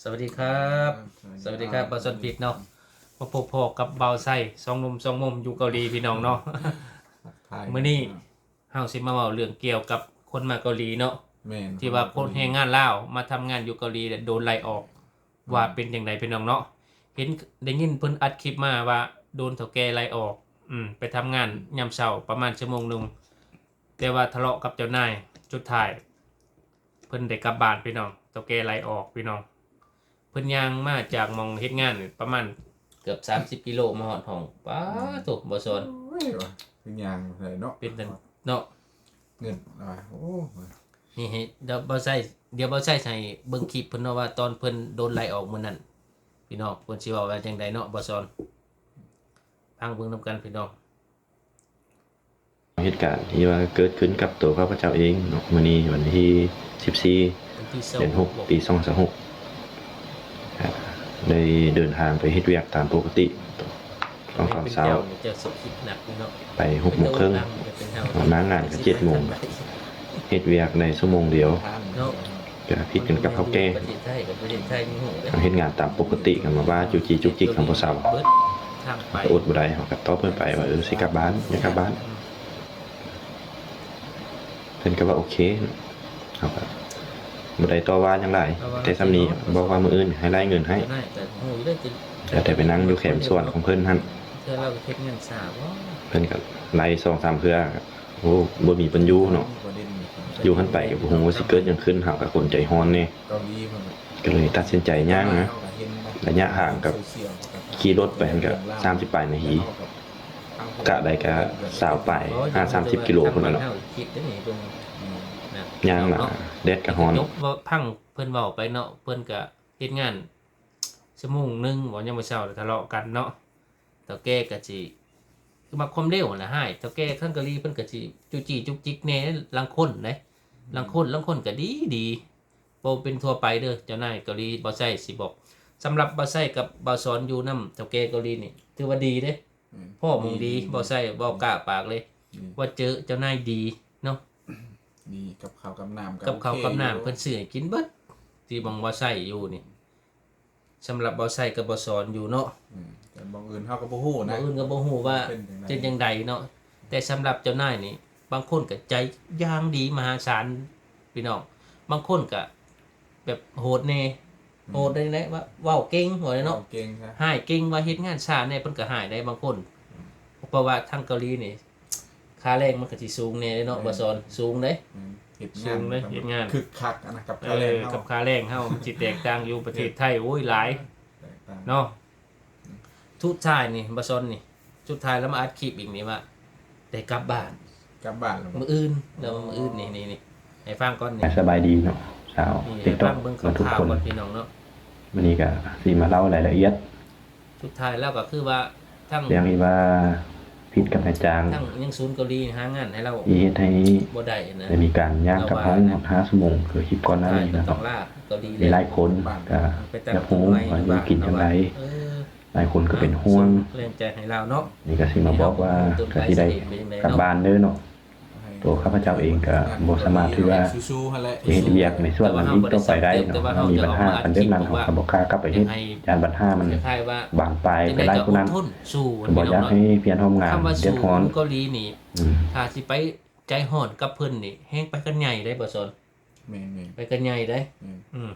ສະຫວັດດີຄັບ ສະຫວັດດີຄັບ ສະຫວັດດີຄັບ ບ່າວສອນພິດເນາະ ມາພົບພໍ້ກັບບ່າວໄຊ ສອງໜຸ່ມສອງມຸມຢູ່ເກົາຫຼີພີ່ນ້ອງເນາະ. ມື້ນີ້ເຮົາຊິມາເວົ້າເລື່ອງກ່ຽວກັບຄົນມາເກົາຫຼີເນາະ ແມ່ນ ທີ່ວ່າຄົນແຮງງານລາວມາທຳງານຢູ່ເກົາຫຼີ ແລະ ໂດນໄລ່ອອກ ອືມ ວ່າເປັນຈັ່ງໃດພີ່ນ້ອງເນາະ. ເຫັນ ໄດ້ຍິນເພິ່ນອັດຄລິບມາວ່າໂດນເຖົ້າແກ່ໄລ່ອອກ ອືມ ໄປທຳງານຍາມເຊົ້າປະມານຊົ່ວໂມງໜຶ່ງ ແຕ່ວ່າທະເລາະກັບເຈົ້ານາຍ ສຸດທ້າຍເພິ່ນໄດ້ກັບບ້ານພີ່ນ້ອງ ເຖົ້າແກ່ໄລ່ອອກພີ່ນ້ອງ. ເພິ່ນຍ່າງມາຈາກໝ່ອງເຮັດງານປະມານເກືອບສາມສິບກິໂລ ມາຮອດຫ້ອງ ປາໂທ້ ອືມ ບ່າວສອນ ໂອ້ຍ ວ່າຄືຍ່າງໄດ້ເນາະ ເປັນຈັ່ງເນາະ ເງິນ ໂອ້ຍ ນີ້ໃຫ້ ດຽວບ່າວໄຊ ດຽວບ່າວໄຊໃຫ້ເບິ່ງຄລິບເພິ່ນເນາະ ວ່າຕອນເພິ່ນໂດນໄລ່ອອກມື້ນັ້ນ ພີ່ນ້ອງ ເພິ່ນຊິເວົ້າວ່າຈັ່ງໃດເນາະ ບ່າວສອນ ຟັງເບິ່ງນຳກັນພີ່ນ້ອງ. ເຫດການທີ່ວ່າເກີດຂຶ້ນກັບໂຕຂ້າພະເຈົ້າເອງເນາະ ມື້ນີ້ວັນທີສິບສີ່ ເດືອນຫົກ ປີສອງພັນຊາວຫົກ ໄດ້ເດີນທາງໄປເຮັດວຽກຕາມປົກກະຕິຕອນເຊົ້າ ໄປຫົກໂມງເຄິ່ງ ອອກໜ້າງານກໍເຈັດໂມງ ເຮັດວຽກໄດ້ຊົ່ວໂມງດຽວ ກະຜິດກັນກັບເຖົ້າແກ່ ເຮົາເຮັດງານຕາມປົກກະຕິ ກະມາວ່າຈຸກຈິກຈຸກຈິກ ເຮົາບໍ່ເຊົາ ເຮົາກະອົດບໍ່ໄດ້ ເຮົາກະຕອບເພິ່ນໄປວ່າ ເອີ ຊິກັບບ້ານ ຢາກກັບບ້ານ ເພິ່ນກະວ່າໂອເຄ ເຮົາກະບໍ່ໄດ້ຕໍ່ວ່າຫຍັງຫຼາຍ ແຕ່ສ່ຳນີ້ ບອກວ່າມື້ອື່ນໃຫ້ໄລ່ເງິນໃຫ້ ແລ້ວແຕ່ໄປນັ່ງຢູ່ແຄມສວນຂອງເພິ່ນຫັ້ນ ເພິ່ນກະໄລ່ສອງສາມເທື່ອ ໂອ້ ບໍ່ມີບ່ອນຢູ່ເນາະ ຢູ່ຫັ້ນໄປກະບໍ່ຮູ້ວ່າຊິເກີດຫຍັງຂຶ້ນ ເຮົາກະຄົນໃຈຮ້ອນແດ່ ກະເລີຍຕັດສິນໃຈຍ່າງນະ ໄລຍະທາງກະຂີ່ລົດໄປຫັ້ນກະສາມສິບປາຍນາທີ ກະໄດ້ກະຊາວປາຍ ຫ້າ ສາມສິບກິໂລພຸ້ນແຫຼະເນາະ ຍ່າງມາແດດກະຮ້ອນ ຟັງເພິ່ນເວົ້າໄປເນາະ ເພິ່ນກະເຮັດງານ ຊົ່ວໂມງໜຶ່ງ ເວົ້າຍາມມື້ເຊົ້າ ທະເລາະກັນເນາະ ເຖົ້າແກ່ກະຊິ ຄືມັກຄວາມເລວຫັ້ນແຫຼະ ຮ້າຍ ເຖົ້າແກ່ທາງເກົາຫຼີເພິ່ນກະຊິຈຸກຈິກຈຸກຈິກແດ່ ລາງຄົນເດ້ ອືມ ລາງຄົນ ລາງຄົນກະດີດີ ບໍ່ເປັນທົ່ວໄປເດີ ເຈົ້ານາຍເກົາຫຼີ ບ່າວໄຊຊິບອກ ສຳລັບບ່າວໄຊກັບບ່າວສອນຢູ່ນຳເຖົ້າແກ່ເກົາຫຼີນີ້ ຖືວ່າດີເດ້ ແມ່ນ ພໍ້ໝ່ອງດີ ດີ ບ່າວໄຊເວົ້າກ້າປາກເລີຍ ອືມ ວ່າເຈີເຈົ້ານາຍດີເນາະ ດີ ກັບເຂົ້າກັບນ້ຳ ກັບເຂົ້າກັບນ້ຳ ເພິ່ນຊື້ໃຫ້ກິນເບິດ ທີ່ໝ່ອງບ່າວໄຊຢູ່ນີ້ ສຳລັບບ່າວໄຊກັບບ່າວສອນຢູ່ເນາະ ອືມ ແຕ່ໝ່ອງອື່ນເຮົາກະບໍ່ຮູ້ນະ ໝ່ອງອື່ນກະບໍ່ຮູ້ວ່າເປັນຈັ່ງໃດເນາະ ແຕ່ສຳລັບເຈົ້ານາຍນີ້ ບາງຄົນກະໃຈຢ່າງດີມະຫາສານ ພີ່ນ້ອງ ບາງຄົນກະແບບໂຫດແດ່ ອືມ ໂຫດໄດ້ແຫຼະ ວ່າເວົ້າເກັ່ງ ວ່າແຫຼະເນາະ ເວົ້າເກັ່ງ ຮ້າຍເກັ່ງ ວ່າເຮັດງານຊ້າແດ່ ເພິ່ນກະຮ້າຍໄດ້ບາງຄົນ ອືມ ເພາະວ່າທາງເກົາຫຼີນີ້ ຄ່າແຮງມັນກະຊິສູງແດ່ເນາະ ແມ່ນ ບ່າວສອນ ສູງເດ້ ແມ່ນ ເຮັດງານ ສູງເດ້ ເຮັດງານ ຄຶກຄັກນະ ກັບ ເອີ ຄ່າແຮງເຮົາ ກັບຄ່າແຮງເຮົາ ມັນຊິແຕກຕ່າງຢູ່ປະເທດໄທ ໂອ້ຍ ຫຼາຍ ແຕກຕ່າງ ເນາະ ອືມ ສຸດທ້າຍນີ້ ບ່າວສອນນີ້ ສຸດທ້າຍລາວມາອັດຄລິບອີກນີ້ວ່າ ໄດ້ກັບບ້ານ ກັບບ້ານແລ້ວ ມື້ອື່ນ ລາວວ່າມື້ອື່ນນີ້ ນີ້ ນີ້ ໃຫ້ຟັງກ່ອນນີ້ ສະບາຍດີເນາະ ຊາວຕິກຕັອກເນາະ ທຸກຄົນ ພີ່ນ້ອງເນາະ ມື້ນີ້ກະຊິມາເລົ່າລາຍລະອຽດ ສຸດທ້າຍແລ້ວກະຄືວ່າ ທັງ ຢ່າງທີ່ວ່າຜິດກັບນາຍຈ້າງ ທັງຍັງສູນເກົາຫຼີຫາງານໃຫ້ລາວ ທີ່ເຮັດໃຫ້ບໍ່ໄດ້ນະ ໄດ້ມີການຍ່າງກັບຫ້ອງຮອດຫ້າຊົ່ວໂມງ ຄືຄລິບກ່ອນໜ້ານີ້ນະ ມີຫຼາຍຄົນກະຢາກຮູ້ວ່າຢູ່ກິນຈັ່ງໃດ ເອີ ຫຼາຍຄົນກະເປັນຫ່ວງ ແຮງໃຈໃຫ້ລາວເນາະ ນີ້ກະຊິມາບອກວ່າ ກະຊິໄດ້ກັບບ້ານເດີເນາະ ໂຕຂ້າພະເຈົ້າເອງກະບໍ່ສາມາດທີ່ວ່າ ຊິເຮັດວຽກໃນສ່ວນນັ້ນອີກຕໍ່ໄປໄດ້ເນາະ ເຮົາມີບັນຫາກັນແບບນັ້ນ ເຮົາກະບໍ່ກ້າກັບໄປເຮັດ ຢ້ານບັນຫາມັນບານປາຍໄປຫຼາຍກວ່ານັ້ນ ກະບໍ່ຢາກໃຫ້ເພື່ອນຮ່ວມງານເດືອດຮ້ອນ ເກົາຫຼີນີ້ ອືມ ຖ້າຊິໄປໃຈຮ້ອນກັບເພິ່ນນີ້ ແຮງໄປກັນໃຫຍ່ເດ້ ບ່າວສອນ ແມ່ນໆ ໄປກັນໃຫຍ່ເດ້ ອືມ ອືມ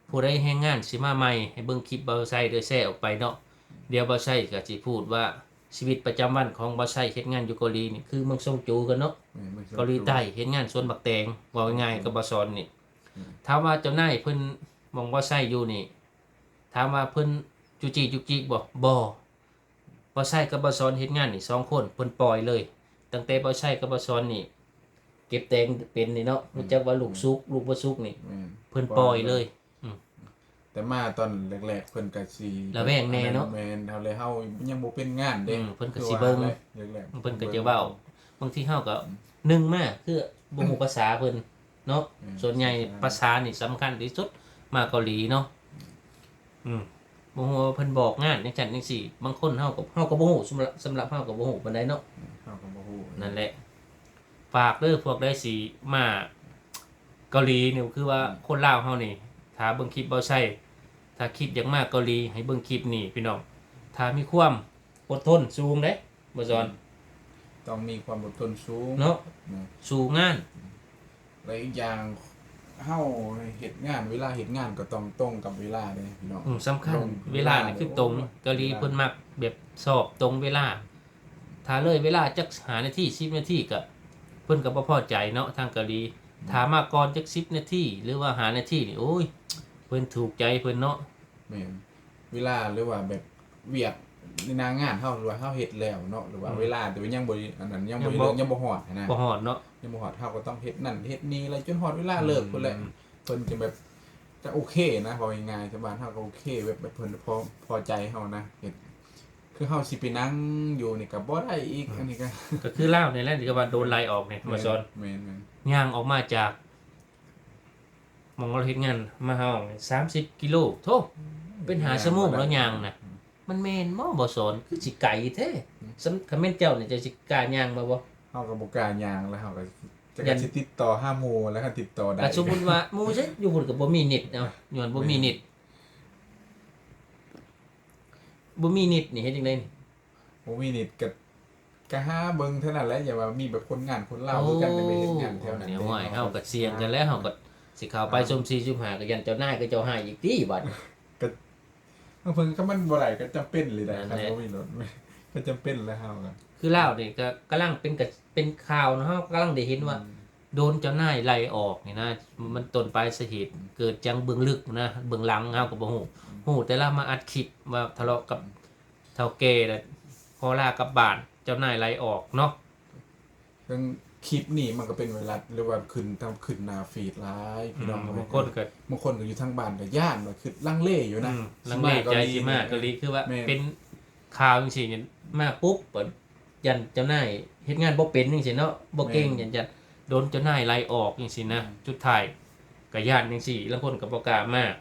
ຜູ້ໃດແຮງງານຊິມາໃໝ່ ໃຫ້ເບິ່ງຄລິບບ່າວໄຊເດີ ແຊອອກໄປເນາະ ດຽວບ່າວໄຊກະຊິພູດວ່າ ຊີວິດປະຈຳວັນຂອງບ່າວໄຊເຮັດງານຢູ່ເກົາຫຼີນີ້ ຄືເມືອງຊອງໂຈກັນເນາະ ແມ່ນ ເມືອງຊອງໂຈ ເກົາຫຼີໃຕ້ ເຮັດງານສວນໝາກແຕງ ເວົ້າງ່າຍໆ ອືມ ກັບບ່າວສອນນີ້ ອືມ ຖາມວ່າເຈົ້ານາຍເພິ່ນ ໝ່ອງບ່າວໄຊຢູ່ນີ້ ຖາມວ່າເພິ່ນຈຸກຈິກຈຸກຈິກບໍ່? ບໍ່. ບ່າວໄຊກັບບ່າວສອນເຮັດງານນີ້ສອງຄົນ ເພິ່ນປ່ອຍເລີຍ. ຕັ້ງແຕ່ບ່າວໄຊກັບບ່າວສອນນີ້ເກັບແຕງເປັນນີ້ເນາະ ອືມ ຮູ້ຈັກວ່າລູກສຸກ ອືມ ລູກບໍ່ສຸກນີ້ ແມ່ນ ເພິ່ນປ່ອຍເລີຍ ປ່ອຍເລີຍ ອືມ ແຕ່ມາຕອນແລກໆ ເພິ່ນກະຊິລະແວງແດ່ເນາະ ແມ່ນ ເຮົາເລີຍ ເຮົາຍັງບໍ່ເປັນງານເດ້ ອືມ ເພິ່ນກະຊິເບິ່ງ ແລກໆ ເພິ່ນກະຈະເວົ້າ ບາງທີເຮົາກະ ອືມ ໜຶ່ງມາຄືບໍ່ຮູ້ພາສາເພິ່ນເນາະ ອືມ ສ່ວນໃຫຍ່ພາສານີ້ສຳຄັນທີ່ສຸດ ມາເກົາຫຼີເນາະ ອືມ ອືມ ບໍ່ຮູ້ວ່າເພິ່ນບອກງານຈັ່ງຊັ້ນຈັ່ງຊີ້ ບາງຄົນເຮົາກໍ ເຮົາກໍບໍ່ຮູ້ ສຳລັບ ສຳລັບເຮົາກໍບໍ່ຮູ້ປານໃດເນາະ ອືມ ເຮົາກໍບໍ່ຮູ້ ນັ້ນແຫຼະ ຝາກເດີ ພວກໃດຊິມາເກົາຫຼີນີ້ ຄືວ່າ ອືມ ຄົນລາວເຮົານີ້ ຖ້າເບິ່ງຄລິບບ່າວໄຊ ຖ້າຄິດຢາກມາເກົາຫຼີໃຫ້ເບິ່ງຄລິບນີ້ພີ່ນ້ອງ. ຖ້າມີຄວາມອົດທົນສູງເດ້ ບໍ່ສອນ ຕ້ອງມີຄວາມອົດທົນສູງເນາະ ແມ່ນ ສູ້ງານ ແລະ ອີກຢ່າງເຮົາເຮັດງານ ເວລາເຮັດງານກໍຕ້ອງຕົງກັບເວລາເດ້ພີ່ນ້ອງ. ອືມ ສຳຄັນ ເວລານີ້ຄືຕົງ ເກົາຫຼີເພິ່ນມັກແບບຊອບຕົງເວລາ. ຖ້າເລີຍເວລາຈັກຫ້ານາທີ ສິບນາທີ ກໍ ເພິ່ນກໍບໍ່ພໍໃຈເນາະ ທາງເກົາຫຼີ. ອືມ ຖ້າມາກ່ອນຈັກສິບນາທີ ຫຼືວ່າຫ້ານາທີນີ້ ໂອ້ຍ ເພິ່ນຖືກໃຈເພິ່ນເນາະ. ແມ່ນ ເວລາ ຫຼືວ່າແບບວຽກໃນໜ້າງານເຮົາ ຫຼືວ່າເຮົາເຮັດແລ້ວເນາະ ຫຼືວ່າ ອືມ ເວລາ ແຕ່ວ່າຍັງບໍ່ ອັນນັ້ນ ຍັງບໍ່ ຍັງບໍ່ຮອດຫັ້ນນະ ບໍ່ຮອດເນາະ ຍັງບໍ່ຮອດ ເຮົາກໍຕ້ອງເຮັດນັ້ນເຮັດນີ້ ແລ້ວຈົນຮອດເວລາເລີກ ອືມ ພຸ້ນແຫຼະ. ເພິ່ນຈະແບບ ຈະໂອເຄນະ ເວົ້າງ່າຍໆ ຊາວບ້ານເຮົາກໍໂອເຄ ແບບ ແບບເພິ່ນພໍ ພໍໃຈເຮົານະ ເຮັດ ຄືເຮົາຊິໄປນັ່ງຢູ່ນີ້ກໍບໍ່ໄດ້ອີກ. ອືມ ອັນນີ້ກໍ ກໍຄືລາວນີ້ແຫຼະ ທີ່ວ່າໂດນໄລ່ອອກນີ້ ແມ່ນ ມາສອນ ແມ່ນໆ ຍ່າງອອກມາຈາກ ໝ່ອງເຮົາເຮັດງານມາເຮົາສາມສິບກິໂລ ໂທ້ ອືມ ເປັນຫ້າຊົ່ວໂມງແລ້ວຍ່າງນະ. ອືມ ມັນແມ່ນບໍ່ ບໍ່ສອນ ຄືຊິໄກແທ້. ອືມ ຄັນແມ່ນເຈົ້ານີ້ ເຈົ້າຊິກ້າຍ່າງມາບໍ່? ເຮົາກໍບໍ່ກ້າຍ່າງແລ້ວ ເຮົາກໍ ຈັກ ຢ້ານ ຊິຕິດຕໍ່ຫາໝູ່ແລ້ວ ຄັນຕິດຕໍ່ໄດ້ ກໍສົມມຸດວ່າໝູ່ໃສຢູ່ພຸ້ນກໍບໍ່ມີເນັດ ເອົາ ຍ້ອນບໍ່ມີເນັດ ແມ່ນ ບໍ່ມີເນັດນີ້ເຮັດຈັ່ງໃດນີ້? ບໍ່ມີເນັດກໍ ກໍຫາເບິ່ງເທົ່ານັ້ນແຫຼະ ຢ່າວ່າມີແບບຄົນງານຄົນລາວຄືກັນ ໄປເຮັດງານແຖວນັ້ນເດ້. ໂອ້ຍ ເຮົາກໍສ່ຽງກັນແລ້ວ ເຮົາກໍຊິເຂົ້າໄປ ອ່າ ຊຸມສີ່ ຊຸມຫ້າ ກໍຢ້ານເຈົ້ານາຍເຂົາເຈົ້າຮ້າຍອີກຕິບາດ. ກໍ ເພິ່ນ ຄັນມັນບໍ່ໄດ້ກໍຈຳເປັນເລີຍໄດ໋ ຄັນບໍ່ມີລົດ ກໍຈຳເປັນແລ້ວເຮົາກໍ ຄືລາວນີ້ກໍກຳລັງເປັນ ກະເປັນຂ່າວເນາະ ເຮົາກຳລັງໄດ້ເຫັນວ່າ ອືມ ໂດນເຈົ້ານາຍໄລ່ອອກນີ້ນະ ມັນຕົ້ນປາຍສາເຫດເກີດຈັ່ງເບື້ອງເລິກນະ ເບື້ອງຫຼັງເຮົາກໍບໍ່ຮູ້ ອືມ ຮູ້ແຕ່ລາວມາອັດຄລິບວ່າທະເລາະກັບ ອືມ ເຖົ້າແກ່ ແລ້ວຂໍລາກັບບ້ານ ເຈົ້ານາຍໄລ່ອອກເນາະ. ເຊິ່ງຄລິບນີ້ມັນກໍເປັນໄວຣັສ ຫຼືວ່າຂຶ້ນ ທຳ ຂຶ້ນໜ້າຟີດຫຼາຍ ອືມ ພີ່ນ້ອງເອີຍ. ບາງຄົນກໍ ບາງຄົນກໍຢູ່ທາງບ້ານກໍຢ້ານ ວ່າຄິດລັງເລຢູ່ນະ ອືມ ລັງເລໃຈຊິມາເກົາຫຼີ ຄືວ່າ ແມ່ນ ເປັນຂ່າວຈັ່ງຊີ້ ມາປຸບ ຢ້ານເຈົ້ານາຍເຮັດງານບໍ່ເປັນຈັ່ງຊີ້ເນາະ ບໍ່ເກັ່ງ ແມ່ນ ຢ້ານ ຢ້ານໂດນເຈົ້ານາຍໄລ່ອອກຈັ່ງຊີ້ນະ. ອືມ ສຸດທ້າຍກໍຢ້ານຈັ່ງຊີ້ ລາງຄົນກໍບໍ່ກ້າມາ. ອືມ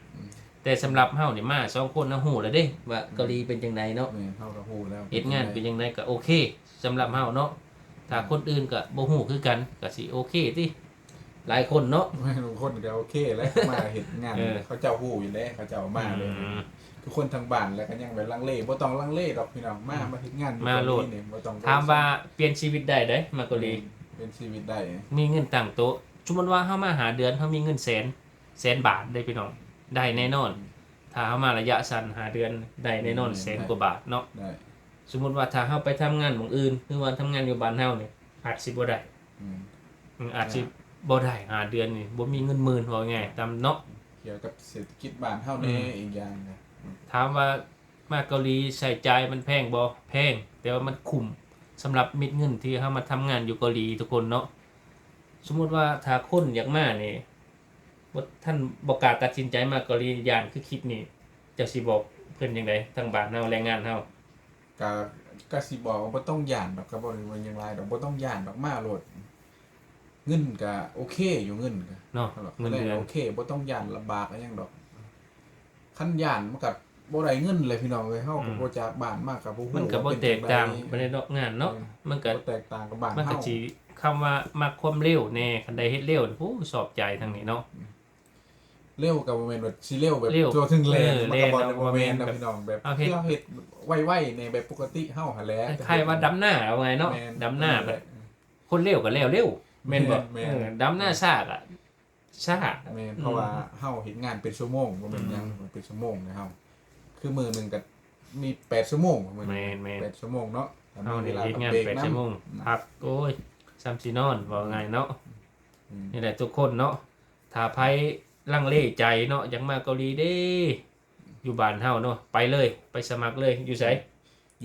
ແຕ່ສຳລັບເຮົານີ້ມາສອງຄົນ ເຮົາຮູ້ແລ້ວເດ້ວ່າ ອືມ ເກົາຫຼີເປັນຈັ່ງໃດເນາະ. ແມ່ນ ເຮົາກໍຮູ້ແລ້ວ ເຮັດງານເປັນຈັ່ງໃດກໍໂອເຄ ສຳລັບເຮົາເນາະ. ອືມ ຖ້າຄົນອື່ນກໍບໍ່ຮູ້ຄືກັນ ກໍຊິໂອເຄຕິ ຫຼາຍຄົນເນາະ. ແມ່ນ ບາງຄົນກໍໂອເຄແຫຼະ ມາເຮັດງານ ເອີ ເຂົາເຈົ້າຮູ້ຢູ່ແລ້ວ ເຂົາເຈົ້າມາເລີຍ. ອືມ ຄືຄົນທາງບ້ານແລ້ວກໍຍັງແບບລັງເລ ບໍ່ຕ້ອງລັງເລດອກພີ່ນ້ອງ ມາ ອືມ ມາເຮັດງານ ມາໂລດ ຢູ່ເກົາຫຼີນີ້ ບໍ່ຕ້ອງ ຖາມວ່າປ່ຽນຊີວິດໄດ້ເດ້ ມາເກົາຫຼີ ແມ່ນ ປ່ຽນຊີວິດໄດ້ ມີເງິນຕັ້ງໂຕະ ສົມມຸດວ່າເຮົາມາຫ້າເດືອນ ເຮົາມີເງິນແສນ ແສນບາດເດ້ພີ່ນ້ອງ ໄດ້ແນ່ນອນ. ອືມ ຖ້າເຮົາມາໄລຍະສັ້ນ ຫ້າເດືອນ ໄດ້ແນ່ນອນ ອືມ ແສນກວ່າບາດເນາະ. ໄດ້ ສົມມຸດວ່າຖ້າເຮົາໄປທຳງານໝ່ອງອື່ນ ຫຼືວ່າທຳງານຢູ່ບ້ານເຮົານີ້ ອາດຊິບໍ່ໄດ້. ອືມ ອືມ ອາດຊິ ຍາກ ບໍ່ໄດ້ ຫ້າເດືອນນີ້ ບໍ່ມີເງິນໝື່ນ ເວົ້າງ່າຍໆ ຕາມເນາະ ກ່ຽວກັບເສດຖະກິດບ້ານເຮົາແນ່. ອືມ ອີກຢ່າງນະ ອືມ ຖາມວ່າມາເກົາຫຼີໃຊ້ຈ່າຍມັນແພງບໍ່? ແພງ ແຕ່ວ່າມັນຄຸ້ມ ສຳລັບເມັດເງິນທີ່ເຮົາມາທຳງານຢູ່ເກົາຫຼີທຸກຄົນເນາະ. ສົມມຸດວ່າຖ້າຄົນຢາກມານີ້ ບໍ່ ທ່ານບໍ່ກ້າຕັດສິນໃຈມາເກົາຫຼີ ຢ້ານຄືຄລິບນີ້ ເຈົ້າຊິບອກເພິ່ນຈັ່ງໃດ ທາງບ້ານເຮົາ ແຮງງານເຮົາ? ກະ ກະຊິບອກວ່າບໍ່ຕ້ອງຢ້ານດອກ ກະບໍ່ໄດ້ວ່າຫຍັງຫຼາຍດອກ ບໍ່ຕ້ອງຢ້ານດອກ ມາໂລດ. ເງິນກະໂອເຄຢູ່ ເງິນກະເນາະ ເງິນເດືອນໂອເຄ ບໍ່ຕ້ອງຢ້ານລຳບາກອີ່ຫຍັງດອກ. ຄັນຢ້ານມັນກະບໍ່ໄດ້ເງິນແຫຼະພີ່ນ້ອງເອີຍ ເຮົາກໍ ອືມ ບໍ່ຈາກບ້ານມາກະບໍ່ຮູ້ ມັນກະບໍ່ແຕກຕ່າງປານໃດເນາະ ງານເນາະ ແມ່ນ ມັນກະ ບໍ່ແຕກຕ່າງກັບບ້ານເຮົາ ມັນກະຊິ ຄຳວ່າມັກຄວາມເລວແດ່ ຄັນໄດ້ເຮັດເລວ ໂອ້ ຊອບໃຈທາງນີ້ເນາະ. ອືມ ເລວກໍບໍ່ແມ່ນວ່າຊິເລວແບບ ເລວ ທົ່ວເຖິງແລ່ນ ເອີ ມັນກໍບໍ່ ແລ່ນ ບໍ່ແມ່ນ ບໍ່ແມ່ນ ນະພີ່ນ້ອງ ແບບ ເຮົາເຮັດ ເຮົາເຮັດໄວໆ ໃນແບບປົກກະຕິເຮົາຫັ້ນແຫຼະ ຄ້າຍໆວ່າດຳນາ ເອົາງ່າຍເນາະ ແມ່ນ ດຳນາ ແບບ ຄົນເລວກໍແລ້ວເລວ ແມ່ນບໍ່? ແມ່ນ ເອີ ດຳນາຊ້າກໍຊ້າ ແມ່ນ ອືມ ເພາະວ່າເຮົາເຮັດງານເປັນຊົ່ວໂມງ ບໍ່ແມ່ນຫຍັງ ອືມ ເປັນຊົ່ວໂມງເດ້ເຮົາ ຄືມື້ໜຶ່ງກໍມີແປດຊົ່ວໂມງ ແມ່ນໆ ແປດຊົ່ວໂມງເນາະ ເຮົານີ້ເຮັດງານແປດຊົ່ວໂມງ ອືມ ພັກ ໂອ້ຍ ສ່ຳຊິນອນ ເວົ້າງ່າຍເນາະ. ອືມ ນີ້ແຫຼະທຸກຄົນເນາະ ຖ້າໃຜລັງເລໃຈເນາະ ຢາກມາເກົາຫຼີເດ້ ຢູ່ບ້ານເຮົາເນາະ ໄປເລີຍ ໄປສະໝັກເລີຍ. ຢູ່ໃສ?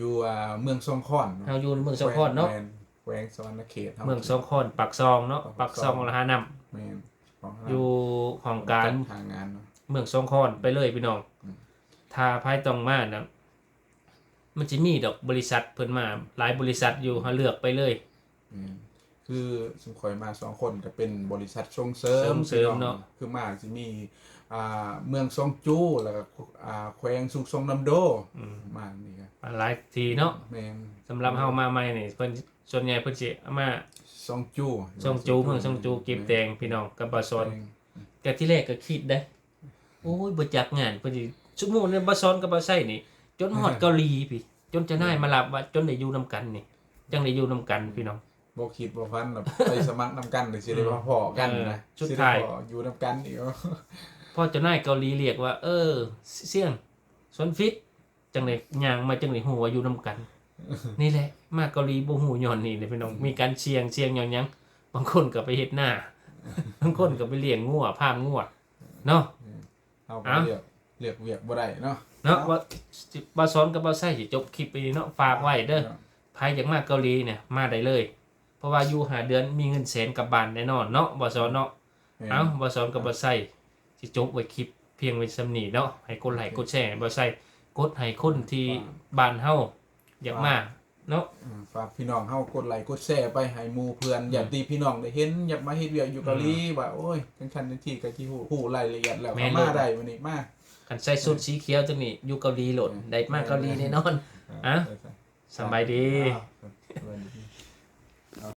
ຢູ່ ອ່າ ເມືອງຊອງຄອນເນາະ ເຮົາຢູ່ເມືອງຊອງຄອນເນາະ ແມ່ນ ແຂວງສະຫວັນນະເຂດ ເຮົາເມືອງຊອງຄອນ ປາກຊ່ອງເນາະ ປາກຊ່ອງ ປາກຊ່ອງ ລະຫານ້ຳ ແມ່ນ ຢູ່ຫ້ອງການຈັດຫາງານເນາະ ເມືອງຊອງຄອນ ໄປເລີຍພີ່ນ້ອງ. ອືມ ຖ້າໃຜຕ້ອງມານະ ມັນຊິມີດອກບໍລິສັດເພິ່ນມາ ຫຼາຍບໍລິສັດຢູ່ ເຮົາເລືອກໄປເລີຍ. ແມ່ນ ຄືຊຸມຂ້ອຍມາສອງຄົນກໍເປັນບໍລິສັດສົ່ງເສີມ ສົ່ງເສີມເນາະ ພີ່ນ້ອງ ຄືມາຊິມີ ອ່າ ເມືອງຊອງຈູ ແລ້ວກໍ ອ່າ ແຂວງສຸກຊົງນຳໂດ ອືມ ມານີ້ກໍ ຫຼາຍທີ່ເນາະ ແມ່ນ ສຳລັບເຮົາມາໃໝ່ນີ້ ເພິ່ນ ສ່ວນໃຫຍ່ເພິ່ນຊິມາຊອງຈູ ຊອງຈູ ເມືອງຊອງຈູ ເກັບແຕງ ແມ່ນ ພີ່ນ້ອງ ກັບບ່າວສອນ ແຕ່ທີແລກກໍຄິດໄດ ໂອ້ຍ ບໍ່ຈັກງານ ເພິ່ນຊິ ຊຸມມື້ນີ້ ບໍ່ສອນກັບບໍ່ໃຊ້ນີ້ ຈົນຮອດເກົາຫຼີພີ້ ຈົນເຈົ້ານາຍມາຮັບວ່າ ຈົນໄດ້ຢູ່ນຳກັນນີ້ ຈັ່ງໄດ້ຢູ່ນຳກັນພີ່ນ້ອງ. ບໍ່ຄິດບໍ່ຝັນວ່າໄປສະໝັກນຳກັນ ຊິໄດ້ມາພໍ້ກັນນະ ເອີ ສຸດທ້າຍຊິໄດ້ພໍ້ຢູ່ນຳກັນອີກ. ພໍ້ເຈົ້ານາຍເກົາຫຼີລຽກວ່າ ເອີ ຊຽງ ຊວນຟິດ ຈັ່ງໄດ້ຍ່າງມາ ຈຶ່ງໄດ້ຮູ້ວ່າຢູ່ນຳກັນ. ນີ້ແຫຼະ ມາເກົາຫຼີບໍ່ຮູ້ຍ້ອນນີ້ແຫຼະພີ່ນ້ອງ. ອືມ ມີການສ່ຽງ ສ່ຽງຍ້ອນຫຍັງ? ບາງຄົນກໍໄປເຮັດນາ ບາງຄົນກໍໄປລ້ຽງງົວ ຟາມງົວເນາະ. ເຮົາກໍ ເອົ້າ ເລືອກ ເລືອກວຽກບໍ່ໄດ້ເນາະ ເນາະ. ເອົ້າ ບໍ່ ບໍ່ສອນກັບບໍ່ໃຊ້ຊິຈົບຄລິບໄປນີ້ເນາະ. ຝາກໄວ້ເດີ ເນາະ ໃຜຢາກມາເກົາຫຼີນີ້ມາໄດ້ເລີຍ ເພາະວ່າຢູ່ຫ້າເດືອນມີເງິນແສນກັບບ້ານແນ່ນອນເນາະ ບໍ່ສອນເນາະ. ແມ່ນ ເອົ້າ ບໍ່ສອນກັບບໍ່ໃຊ້ຊິຈົບໄວ້ຄລິບພຽງໄວ້ສ່ຳນີ້ເນາະ. ໃຫ້ກົດໄລກົດແຊໃຫ້ບໍ່ໃຊ້ ກົດໃຫ້ຄົນທີ່ ອ່າ ບ້ານເຮົາຢາກມາ ອ່າ ເນາະ. ອືມ ຝາກພີ່ນ້ອງເຮົາກົດໄລກົດແຊໄປໃຫ້ໝູ່ເພື່ອນ ອືມ ຍາດຕິພີ່ນ້ອງໄດ້ເຫັນ ຢາກມາເຮັດວຽກຢູ່ເກົາຫຼີ ອືມ ວ່າ ໂອ້ຍ ຈັ່ງຊັ້ນຈັ່ງຊີ້ ກໍຊິຮູ້ ຮູ້ລາຍລະອຽດແລ້ວ ແມ່ນ ກໍມາໄດ້ມື້ນີ້ ມາ ຄັນໃສ່ຊຸດ ເອີ ສີຂຽວຈັ່ງນີ້ ຢູ່ເກົາຫຼີໂລດ ອືມ ໄດ້ມາເກົາຫຼີແນ່ນອນ. ເອີ ອ່ະ ເອີ ສະບາຍດີ ອ່າ ສະບາຍດີ.